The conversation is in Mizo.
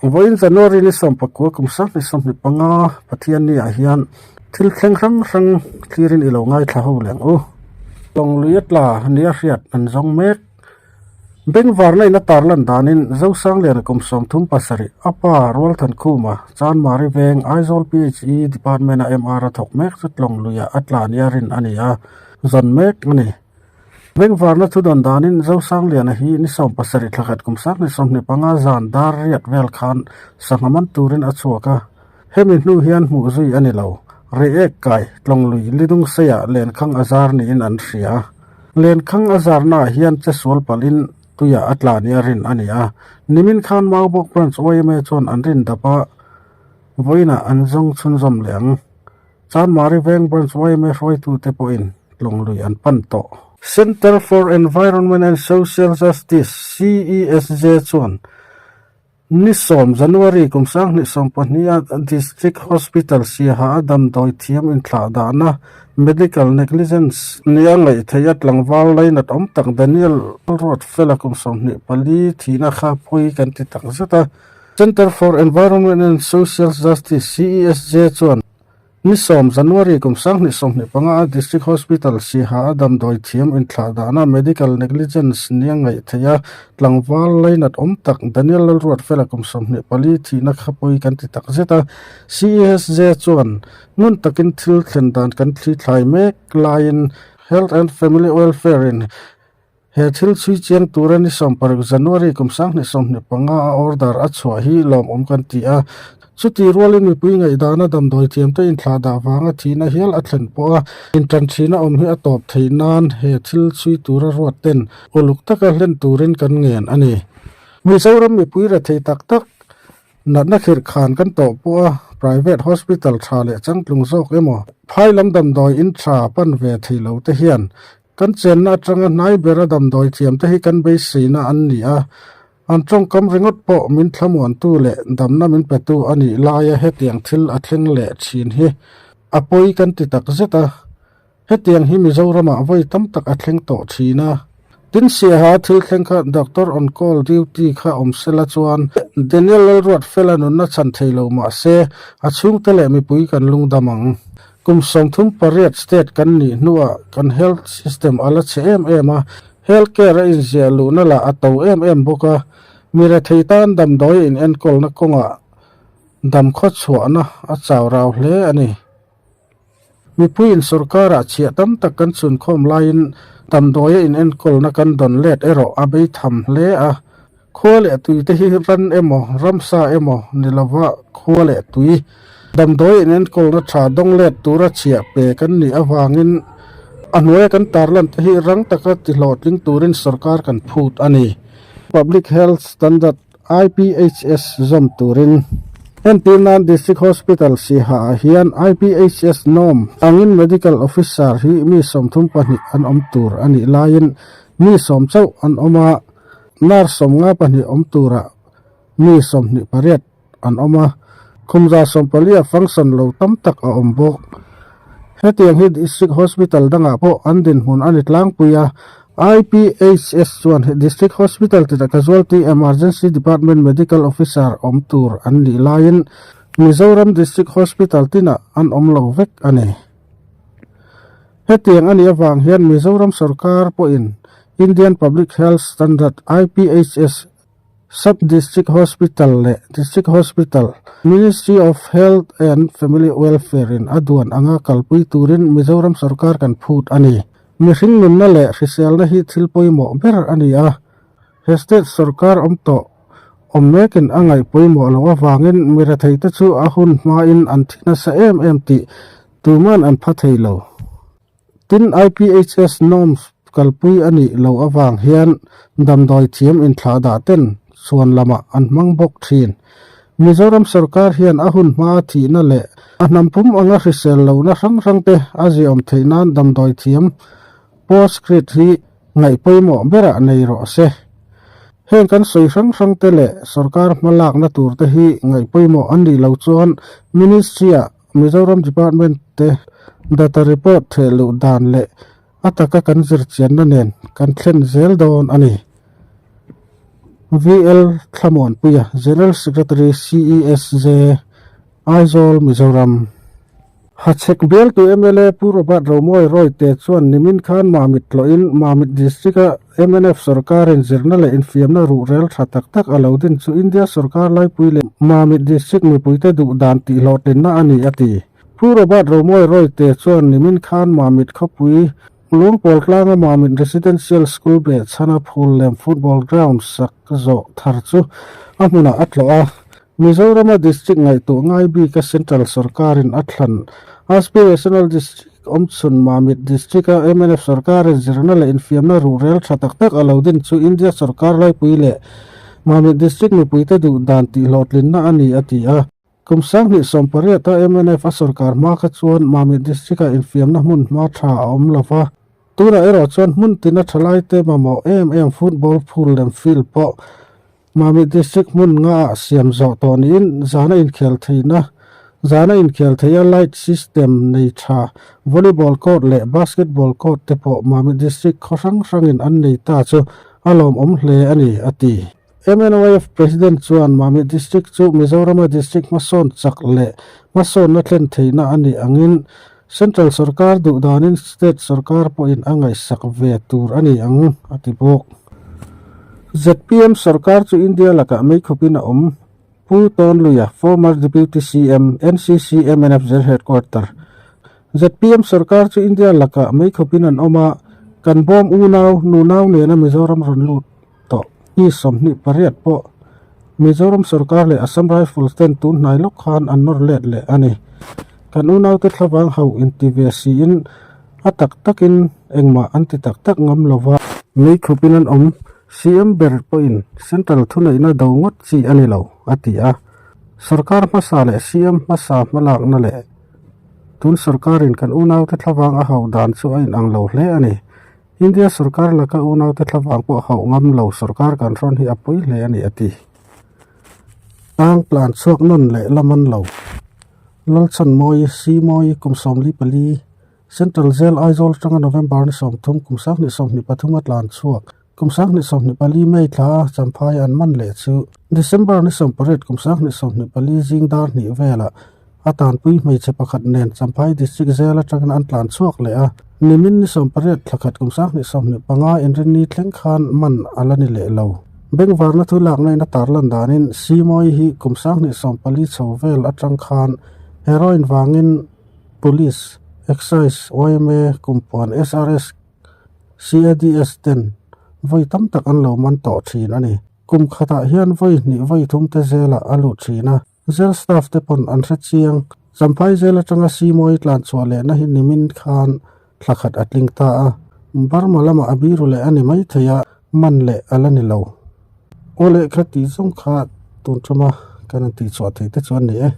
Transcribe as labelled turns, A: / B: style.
A: Vawiin January ni sawmpakua kum sanghnih 25 Pathianni ah hian thil thleng hrang hrang thlirin i lo ngaithla ho leh ang u. Lawng lui a tla nia hriat an zawng mek. Bengvarna in a tarlan danin Zosangliana kum 37 a pa Rualthankhuma Chanmari veng Aizawl PHE Department a MR a thawk mek chu tlawng luiah a tla nia rin a ni a, zawn mek a ni. Bengvarna thu dawn danin Zosangliana hi ni 17 thla khat kum 2025 zan dar riat vel khan sangha man turin a chhuak a, hemi hnu hian hmuh zui a ni lo. Reiek kai tlawng lui lidung seiah lenkhang a zar niin an hria. Lenkhang a zarnaah hian che sual palhin tuiah a tla nia rin a ni a. Nimin khan Maubawk Branch yma chuan an rin dap a, vawiinah an zawng chhunzawm leh ang. Chanmari Veng Branch yma hruaitute pawhin tlawng lui an pan tawh. Centre for Environment and Social Justice, CESJ, chuan ni 10 January kum 2022 a District Hospital Siaha a damdawi thiam inthlah dahna Medical Negligence nia ngaih theih a tlangval lainat awm tak Daniel Ruatfela kum 24 thihna kha pawi kan ti tak zet a. Centre for Environment and Social Justice, CESJ, chuan ni 10 January kum 2025 a District Hospital Siaha a damdawi thiam inthlah dahna Medical Negligence nia ngaih theih a tlangval lainat awm tak Daniel Lalruatfela kum 24 thihna kha pawi kan ti tak zet a. CESJ chuan ngun takin thil thlen dan kan thli thlai mek laiin Health and Family Welfare in He thil chhui chiang tura ni 16 January kum 2025 a order a chhuah hi lawmawm kan ti a. Chuti rualin mipui ngaihdana damdawi thiamte inthlah dah vanga thihna hial a thlen pawh a, intan thihna awm hi a tawp theih nan he thil chhui tura ruat ten uluk taka hlen turin kan ngen a ni. Mizoram mipui rethei tak tak natna khirh khan kan tawh pawh a, private hospital tha leh changtlung zawk emaw phai lam damdawi in tha pan ve thei lo te hian Kan chenna atanga hnai bera damdawi thiamte hi kan beiseina an ni a, an tawngkam ringawt pawh min thlamuantu leh damna min petu a nih laia hetiang thil a thleng leh thin hi a pawi kan ti tak zet a. Hetiang hi Mizoramah vawi tam tak a thleng tawh thin a. Tin Siaha thil thleng kha Doctor on call duty kha awm sela chuan Daniel Lalruatfela nunna chhan thei lo mah se a chhungte leh mipui kan lungdam ang. Kum 38 state kan nih hnuah kan health system a la chhe em em a, health care a inziah luhna lah a to em em bawk a, mi rethei tan damdawi in enkawlna kawngah dam khaw chhuahna a chau rau hle a ni. Mipuiin sorkarah chhiah tam tak kan chhunkhawm laiin damdawi a in enkawlna kan dawn let erawh a bei tham hle a, Khua leh tui te hi ran emaw, ramsa emaw ni lova khua leh tui damdawi in enkawlna tha dawng let tura chhiah pe kan nih avangin a hnuaia kan tarlan te hi rang taka ti hlawhtling turin sorkar kan phut a ni. Public Health Standard, IPHS, zawm turin entir nan District Hospital Siaha ah hian IPHS norm angin Medical Officer hi mi 32 an awm tur a nih laiin mi 10 chauh an awm a. Nurse 52 awm turah mi 28 an awm a, khumza 14 ah function lo tam tak a awm bawk. Hetiang hi District Hospital dangah pawh an dinhmun a ni tlangpui a, IPHS chuan District Hospital tina Casualty Emergency Department Medical Officer awm tur an nih laiin Mizoram District Hospital tinah an awm lo vek a ni. Hetiang a nih avang hian Mizoram sorkar pawhin Indian Public Health Standard, IPHS, Sub-District Hospital leh District Hospital, Ministry of Health and Family Welfare in a duan anga kalpui turin Mizoram sorkar kan phut a ni. Mihring nunna leh hriselna hi thil pawimawh ber a ni a, he state sorkar awm tawh awm mekin a ngaih pawimawh loh avangin mi retheite chu a hun hmain an thi nasa em em tih Tuman an pha thei lo. Tin, IPHS norms kalpui a nih loh avang hian damdawi thiam inthlah dah ten chhuan lamah an hmang bawk thin. Mizoram sorkar hian a hun hmaa thihna leh a hnam pum anga hrisel lohna hrang hrang te a ziaawm theih nan damdawi thiam postcrit hi ngaih pawimawh berah nei rawh se. Heng kan sawi hrang hrang te leh sorkar hmalakna tur te hi ngaih pawimawh an nih loh chuan Ministry-ah Mizoram Department te data report theh luh dan leh a taka kan zirchianna nen kan thlen zel dawn a ni. VL Thlamuanpuia, General Secretary, CESJ, Aizawl, Mizoram. Hachhek bialtu mla Pu Robert Romawi Royte chuan nimin khan Mamit tlawhin Mamit District-a mnf sorkarin zirna leh infiamna ruhrel tha tak tak a lo din chu India sorkar laipui leh Mamit District mipuite duh dan tihhlawhtlinna a ni a ti. Pu Robert Romawi Royte chuan nimin khan Mamit khawpui Lungpawl tlanga Mamit Residential School behchhana Phullem Football Ground sak zawh thar chu a hmunah a tlawh a. Mizorama District ngaihtuah ngai bika Central sorkarin a thlan Aspirational District awmchhun Mamit District-a mnf sorkarin zirna leh infiamna ruhrel tha tak tak a lo din chu India sorkar laipui leh Mamit District mipuite duh dan tihhlawhtlinna a ni a ti a. Kum 2018 a mnf a sorkar hma kha chuan Mamit District-ah infiamna hmun hma tha a awm lo va. Tunah erawh chuan hmun tina thalaite mamawh em em football phul lem field pawh Mamit District hmun ngaah siam zawh tawh niin zana inkhel theihna zana inkhel theia light system nei tha volleyball court leh basketball court te pawh Mamit District khaw hrang hrangin an nei ta chu a lawmawm hle a ni, a ti. MNYF President chuan Mamit District chu Mizorama District hmasawn chak leh hmasawnna thlen theihna a nih angin Central sorkar duh danin State sorkar pawhin a ngaihsak ve tur a ni ang, a ti bawk. Zpm sorkar chu India lakah meikhawpin a awm, Pu Tawnluia, former Deputy CM, NCC MNF Zel Headquarter. Zpm sorkar chu India lakah meikhawpin an awm a, kan bawm unau, nunau nena Mizoram rawn lut. tawh. Hi 28 pawh Mizoram sorkar leh Assam Rifles ten tun hnai lawk khan an nawr let leh a ni. Kan unaute thlavang hauh inti ve siin a tak takin engmah an ti tak tak ngam lo va. Meikhupin an awm CM ber pawhin Central thuneihna do ngawt chi a ni lo, a ti a. Sorkar hmasa leh CM hmasa hmalakna leh tun sorkarin kan unaute thlavang a hauh dan chu a inang lo hle a ni. India sorkar laka unaute thlavang pawh hauh ngam lo sorkar kan hrawn hi a pawi hle a ni a ti. Tang tlan chhuak nawn leh la man lo. Lalchhanmawi, Simawi, kum 44, Central Jail Aizawl atanga November ni 30 kum 2023 a tlan chhuak. Kum 2024 May thla a Champhai an man leh chu December ni 18 kum 2024 zing dar hnih velah A tanpui hmeichhe pakhat nen Champhai District Jail atangin an tlan chhuak leh a, nimin ni 18 thla khat kum 2025 inrinni thleng khan man a la ni leh lo. Bengvarna thu lakna in a tarlan danin Simawi hi kum 2014 chho vel atang khan heroin vangin Police, Excise, yma, Kumpuan, SRS, CADS ten vawi tam tak an lo man tawh thin a ni. Kum khatah hian vawi hnih vawi thum te zelah a lut thin a. Zel staff te pawn an hre chiang. Champhai zel atanga Simawi tlan chhuah lehna hi nimin khan thla khat a tling ta a. Burma lamah a biru leh a ni mai thei a, man leh a la ni lo. Aw leh kha tih zawng kha tun tuma kan han tih chhuah thei te chu an ni e.